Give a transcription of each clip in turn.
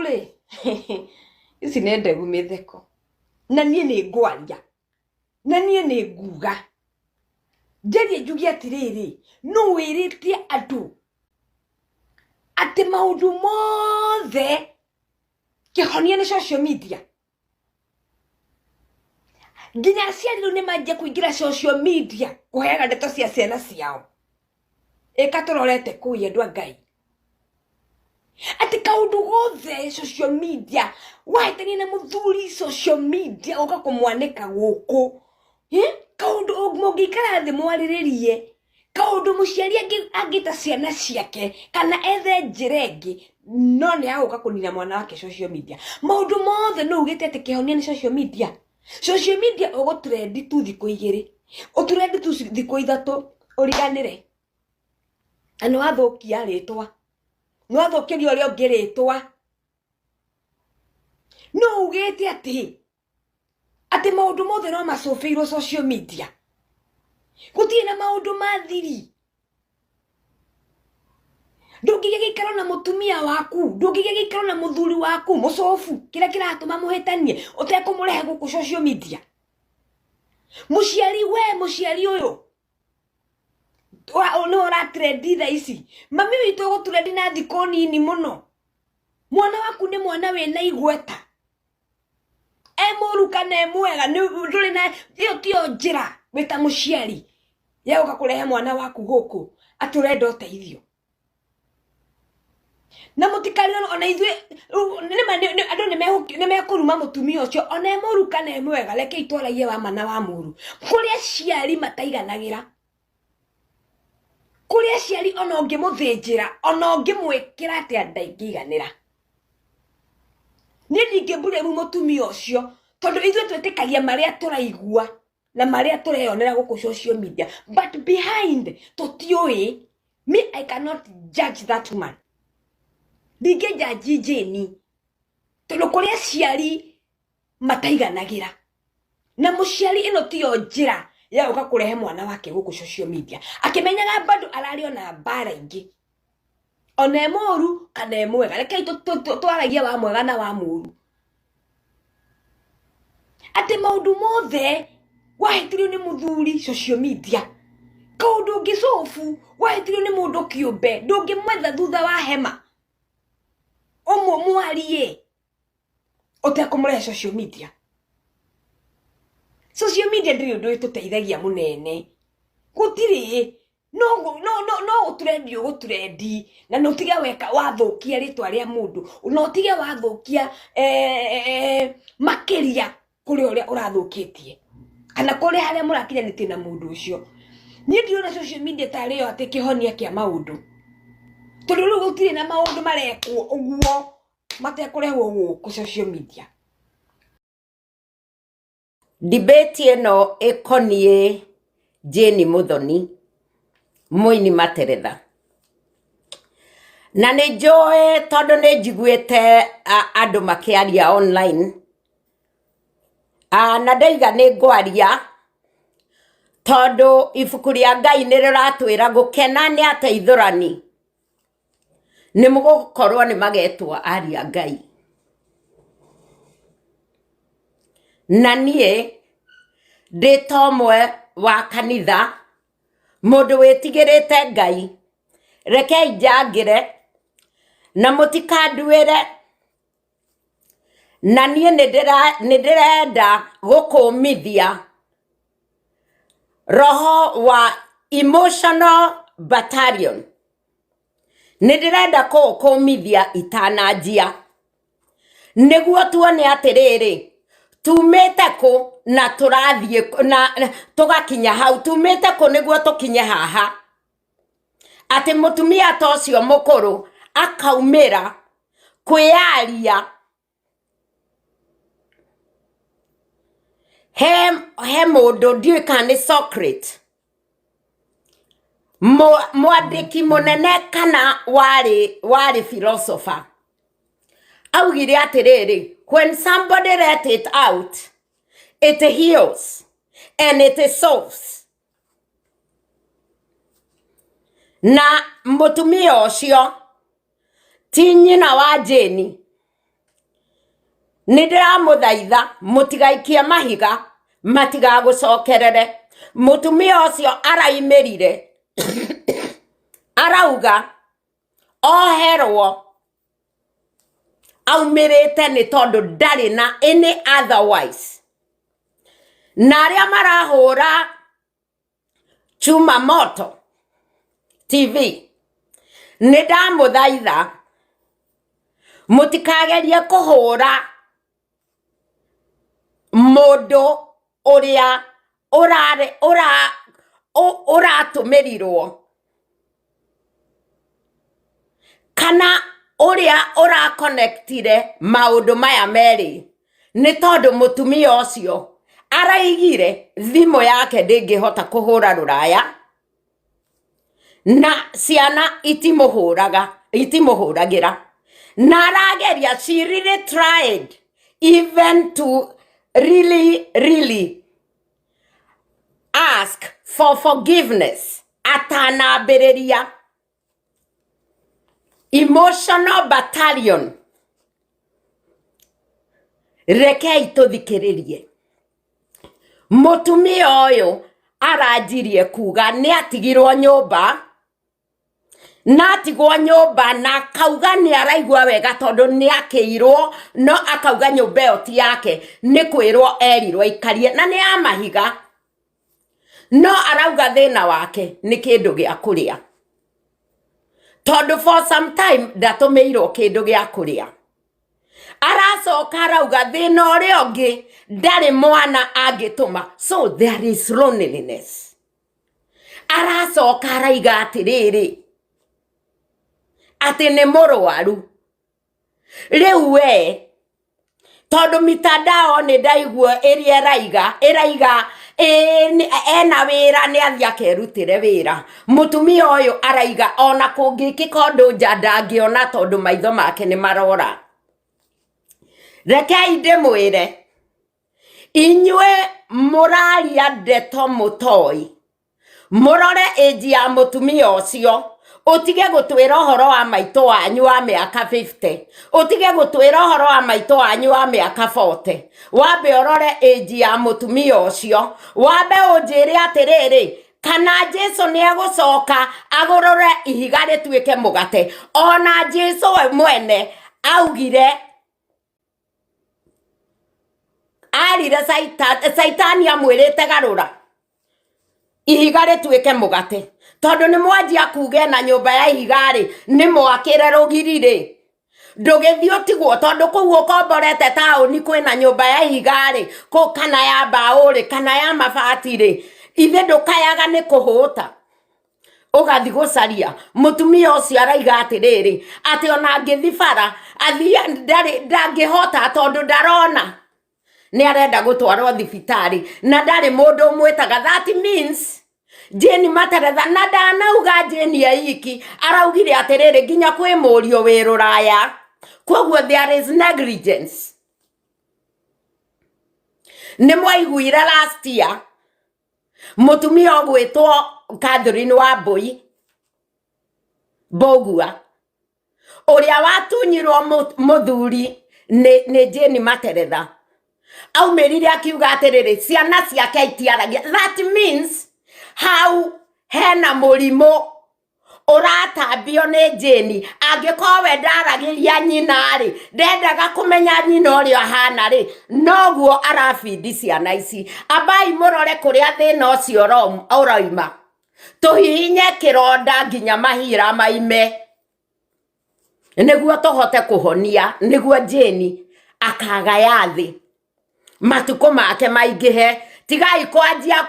rĩ, ici nĩ ndegu mĩtheko. Na niĩ nĩ ngwaria, na niĩ nĩ nguga. Njarie njuge atĩrĩrĩ, nũ wĩrĩte andũ atĩ maũndũ mothe kĩhonia nĩ social media? Nginya aciari rĩu nĩ manjia kũingĩra social media kũheana ndeto cia ciana ciao. Ĩka tũrorete kũu andũ a Ngai. Atĩ kaũndũ gothe social media, wahĩtania na mũthuri social media ũka kũmwanĩka gũkũ. Kaũndũ mũngĩikara thĩ mwarĩrĩrie, kaũndũ mũciari angĩta ciana ciake kana ethe njĩra ĩngĩ, no nĩ agũka kũnina mwana wake social media. Maũndũ mothe nĩ ugĩte atĩ kĩhonia nĩ social media. Social media ũgũtrendi tu thikũ igĩrĩ, ũtrendi tu thikũ ithatũ ũriganĩre. Na nĩ wathũkia rĩtwa, nĩ wathũkĩria ũrĩa ũngĩ rĩtwa. No ugĩte atĩ atĩ maũndũ mothe no macũbĩirwo social media, gũtirĩ na maũndũ ma thiri. Ndũngĩgĩa gĩikaro na mũtumia waku, ndũngĩgĩa gĩikaro na mũthuri waku mũcobu, kĩrĩa kĩratũma mũhĩtanie ũtekũmũrehe gũkũ social media. Mũciari we, mũciari ũyũ nĩ ũratrendi thaa ici, mami witũ ũgũtrendi na thikũ nini mũno. Mwana waku nĩ mwana wĩna igweta, e mũru kana e mwega, ndũrĩ na ĩyo tiyo njĩra wĩ ta mũciari ya gũka kũrehe mwana waku gũkũ atĩ ũrenda ũteithio. Na mũtikarire ona ithuĩ nĩma andũ nĩ mekũruma mũtumia ũcio ona e mũru kana e mwega, rekei twaragie wa ma na wa mũru. Kũrĩ aciari mataiganagĩra, kũrĩ aciari ona ũngĩmũthĩnjĩra ona ũngĩmwĩkĩra atĩa ndangĩiganĩra. Niĩ ndingĩmburĩmu mũtumia ũcio tondũ ithuĩ twĩtĩkagia marĩa tũraigua na marĩa tũreyonera gũkũ social media, but behind tũtiũĩ. Me, I cannot judge that woman. Ndingĩnjanji Jane tondũ kũrĩ aciari mataiganagĩra, na mũciari ĩno tiyo njĩra ya gũka kũrehe mwana wake gũkũ social media akĩmenyaga bado ararĩ ona mbara ingĩ, ona e mũru kana e mwega. Rekei twaragie wa mwega na wa mũru, atĩ maũndũ mothe wahĩtirio nĩ mũthuri social media, kaũndũ ũngĩcobu wahĩtirio nĩ mũndũ kĩũmbe ndũngĩmwetha thutha wa hema ũmwe mwarie ũtekũmũrehe social media. Social media ndĩrĩ ũndũ ĩtũteithagia mũnene, gũtirĩ. No no no no gũtrendi ũgũtrendi na nĩ ũtige weka wathũkia rĩtwa rĩa mũndũ, na ũtige wathũkia makĩria kũrĩ ũrĩa ũrathũkĩtie kana kũrĩ harĩa mũrakinyanĩtie na mũndũ ũcio. Niĩ ndirona social media tarĩ yo atĩ kĩhonia kĩa maũndũ, tondũ rĩu gũtirĩ na maũndũ marekwo ũguo matekũrehwo gũkũ social media. Debate ĩno ĩkoniĩ Jane Muthoni, mũini materetha. Na nĩ njũĩ tondũ nĩ njiguĩte andũ makĩaria online, na ndaiga nĩ ngwaria tondũ ibuku rĩa Ngai nĩ rĩratwĩra gũkena nĩ ateithũrani. Nĩ gũkorwo nĩ magetwo ariũ a Ngai. Na niĩ ndĩ ta ũmwe wa kanitha, mũndũ wĩtigĩrĩte Ngai, rekei njangĩre na mũtikanduĩre, na niĩ nĩ ndĩrenda gũkũmithia roho wa emotional battalion. Nĩ ndĩrenda kũũkũmithia itananjia, nĩguo tuone atĩrĩrĩ, tumĩte kũ na tũrathiĩ kũ, na tũgakinya hau, tumĩte kũ nĩguo tũkinye haha, atĩ mũtumia ta ũcio mũkũrũ akaumĩra kwĩyaria he, he mũndũ ndiũĩ kana nĩ Socrates mwandĩki mũnene kana warĩ warĩ philosopher augire atĩrĩrĩ, when somebody let it out, it heals and it solves. Na mũtumia ũcio ti nyina wa Jane. Nĩ ndĩramũthaitha mũtigaikie mahiga matigagũcokerere. Mũtumia ũcio araimĩrire arauga oherwo aumĩrĩte nĩ tondũ ndarĩ na any otherwise. Na arĩa marahũra Chuma Moto TV, nĩ ndamũthaitha mũtikagerie kũhũra mũndũ ũrĩa ũrarĩ ũra ũratũmĩrirwo kana ũrĩa ũrakonectire maũndũ maya merĩ, nĩ tondũ mũtumia ũcio araigire thimũ yake ndĩngĩhota kũhũra rũraya na ciana itimũhũraga itimũhũragĩra, na arageria, she really tried even to really really ask for forgiveness atanambĩrĩria emotional battalion. Rekei tũthikĩrĩrie mũtumia ũyũ aranjirie kuga nĩ atigirwo nyũmba, na atigwo nyũmba na akauga nĩ araigua wega tondũ nĩ akĩirwo, no akauga nyũmba ĩyo ti yake, nĩ kwĩrwo erirwo aikarie na nĩ ya mahiga, no arauga thĩna wake nĩ kĩndũ gĩa kũrĩa tondũ for some time ndatũmĩirwo kĩndũ gĩa kũrĩa. Aracoka arauga thĩna ũrĩa ũngĩ ndarĩ mwana angĩtũma, so there is loneliness. Aracoka araiga atĩrĩrĩ, atĩ nĩ mũrwaru rĩu we, tondũ mitandao nĩ ndaigua ĩrĩa ĩraiga ĩraiga ĩĩ ena wĩra nĩ athiĩ akerutĩre wĩra. Mũtumia ũyũ araiga ona kũngĩkĩka ũndũ nja ndangĩona tondũ maitho make nĩ marora. Rekei ndĩmwĩre inyuĩ mũraria ndeto mũtoĩ, mũrore ĩnji ya mũtumia ũcio, ũtige gũtwĩra ũhoro wa maitũ wanyu wa mĩaka 50, ũtige gũtwĩra ũhoro wa maitũ wanyu wa mĩaka 40. Wambe ũrore ĩnji ya mũtumia ũcio, wambe ũnjĩre atĩrĩrĩ, kana Jesu nĩ egũcoka agũrũre ihiga rĩtuĩke mũgate. Ona Jesu we mwene augire, arire Caitani amwĩrĩte garũra ihiga rĩtuĩke mũgate, tondũ nĩ mwanjia kuga ena nyũmba ya ihiga rĩ, nĩ mwakĩre rũgiri rĩ, ndũgĩthiĩ ũtigwo, tondũ kũu ũkomborete taũni kwĩna nyũmba ya ihiga rĩ, kũ kana ya mbaũ rĩ, kana ya mabati rĩ, ithe ndũkayaga nĩ kũhũta ũgathi gũcaria. Mũtumia ũcio araiga atĩrĩrĩ, atĩ ona angĩthi bara athiĩ ndarĩ ndangĩhota tondũ ndarona, nĩ arenda gũtwarwo thibitarĩ na ndarĩ mũndũ ũmwĩtaga. That means Jane Materetha, na ndanauga Jane eiki, araugire atĩrĩrĩ nginya kwĩ mũriũ wĩ rũraya, koguo there is negligence. Nĩ mwaiguire last year mũtumia ũgwĩtwo Catherine Wambui Mbũgua ũrĩa watunyirwo mũthuri nĩ Jane Materetha, aumĩrire akiuga atĩrĩrĩ ciana ciake itiaragia. That means hau hena mũrimũ ũratambio nĩ Jane. Angĩkorwo we ndaragĩria nyina rĩ, ndendaga kũmenya nyina ũrĩa ahana rĩ, noguo arabindi ciana ici. Ambai mũrore kũrĩa thĩna ũcio ũroima, tũhihinye kĩronda nginya mahira maime nĩguo tũhote kũhonia, nĩguo Jane akagaya thĩ matukũ make maingĩhe. Tigai kwanjia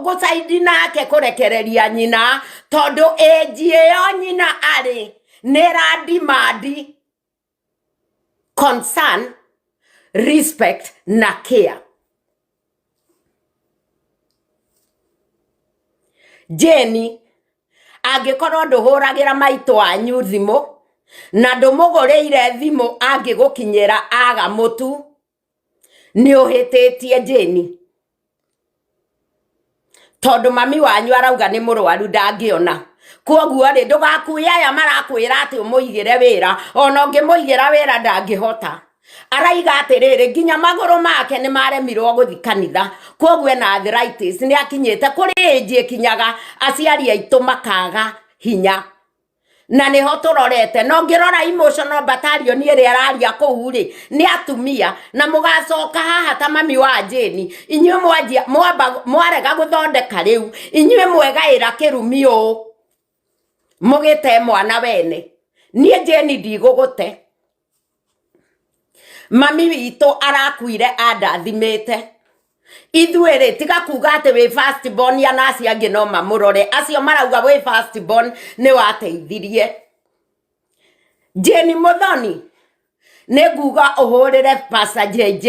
gũcaidi nake kũrekereria nyina, tondũ ĩnji ĩyo nyina arĩ nĩ ĩradimandi concern, respect na care. Jane, angĩkorwo ndũhũragĩra maitũ wanyu thimũ na ndũmũgũrĩire thimũ angĩgũkinyĩra aga mũtu, nĩ ũhĩtĩtie Jane, tondũ mami wanyu arauga nĩ mũrwaru ndangĩona. Koguo rĩ, ndũgakue aya marakwĩra atĩ ũmũigĩre wĩra, ona ũngĩmũigĩra wĩra ndangĩhota. Araiga atĩrĩrĩ, nginya magũrũ make nĩ maremirwo gũthi kanitha, koguo ena arthritis, nĩ akinyĩte kũrĩ age ĩkinyaga aciari aitũ makaga hinya, na nĩho tũrorete. Na ũngĩrora emotional battalion ĩrĩa ĩraria kũu rĩ, nĩ atumia. Na mũgacoka haha ta mami wa Jane, inyuĩ mwanjia mwamba mwarega gũthondeka rĩu, inyuĩ mwegaĩra kĩrumi ũũ mũgĩte mwana wene. Niĩ Jane ndigũgũte, mami witũ arakuire andathimĩte. Ithuĩ rĩ, tiga kuga atĩ wĩ first born, ana acio angĩ no mamũrore, acio marauga wĩ first born nĩ wateithirie. Jane Muthoni, nĩ nguga ũhũrĩre Pastor JJ,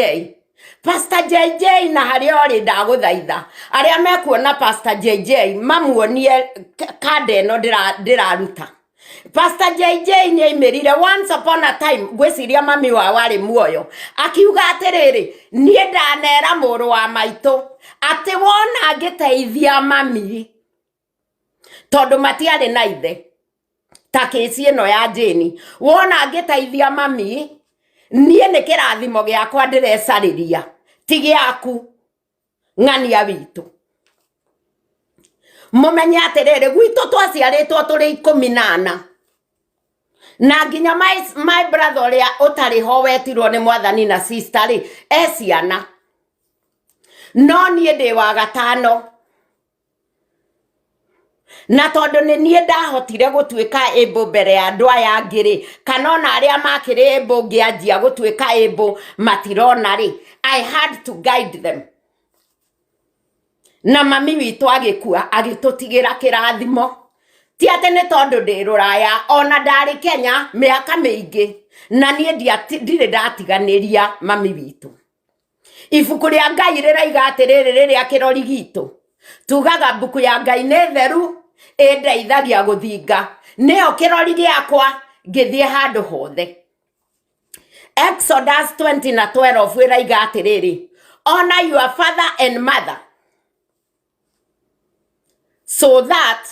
Pastor JJ, na harĩa ũrĩ ndagũthaitha, arĩa mekuona Pastor JJ mamuonie kanda ĩno ndĩraruta. Pastor JJ nĩ aimĩrire once upon a time, ngwĩciria mami wao arĩ muoyo, akiuga atĩrĩrĩ, niĩ ndanera mũrũ wa maitũ atĩ wona ngĩteithia mami, tondũ matiarĩ na ithe ta kĩci ĩno ya Jane, wona ngĩteithia mami, niĩ nĩ kĩrathimo gĩakwa ndĩrecarĩria, ti gĩaku. Ng'ania witũ, mũmenye atĩrĩrĩ, gwitũ twaciarĩtwo tũrĩ 14, na nginya my brother ũrĩa ũtarĩ ho wetirwo nĩ Mwathani na sister rĩ, e ciana, no niĩ ndĩ wa gatano. Na tondũ nĩ niĩ ndahotire gũtuĩka ĩmbũ mbere ya andũ aya angĩ rĩ, kana ona arĩa makĩrĩ ĩmbũ ngĩanjia gũtuĩka ĩmbũ matirona rĩ, I had to guide them. Na mami witũ agĩkua agĩtũtigĩra kĩrathimo. Ti atĩ nĩ tondũ ndĩ rũraya, ona ndarĩ Kenya mĩaka mĩingĩ, na niĩ ndirĩ ndatiganĩria mami witũ. Ibuku rĩa Ngai rĩraiga atĩrĩrĩ, rĩrĩa kĩrori gitũ tugaga mbuku ya Ngai nĩ theru, ĩndeithagia gũthinga, nĩyo kĩrori gĩakwa ngĩthiĩ handũ hothe. Exodus 20 na 12 ĩraiga atĩrĩrĩ, "Honor your father and mother so that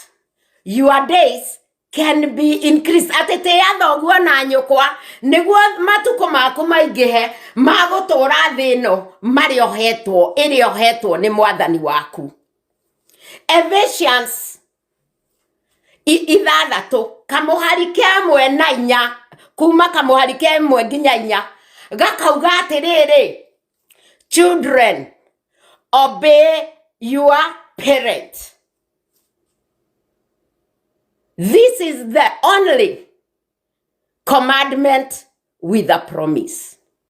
your days can be increased." Atĩ tĩĩa thoguo na nyũkwa nĩguo matukũ maku maingĩhe ma gũtũũra thĩ ĩno marĩa ũhetwo, ĩrĩa ũhetwo nĩ Mwathani waku. Ephesians 6 kamũhari ka 1 na 4, kuma kamũhari ka 1 nginya 4, gakauga atĩrĩrĩ, "Children, obey your parents. This is the only commandment with a promise."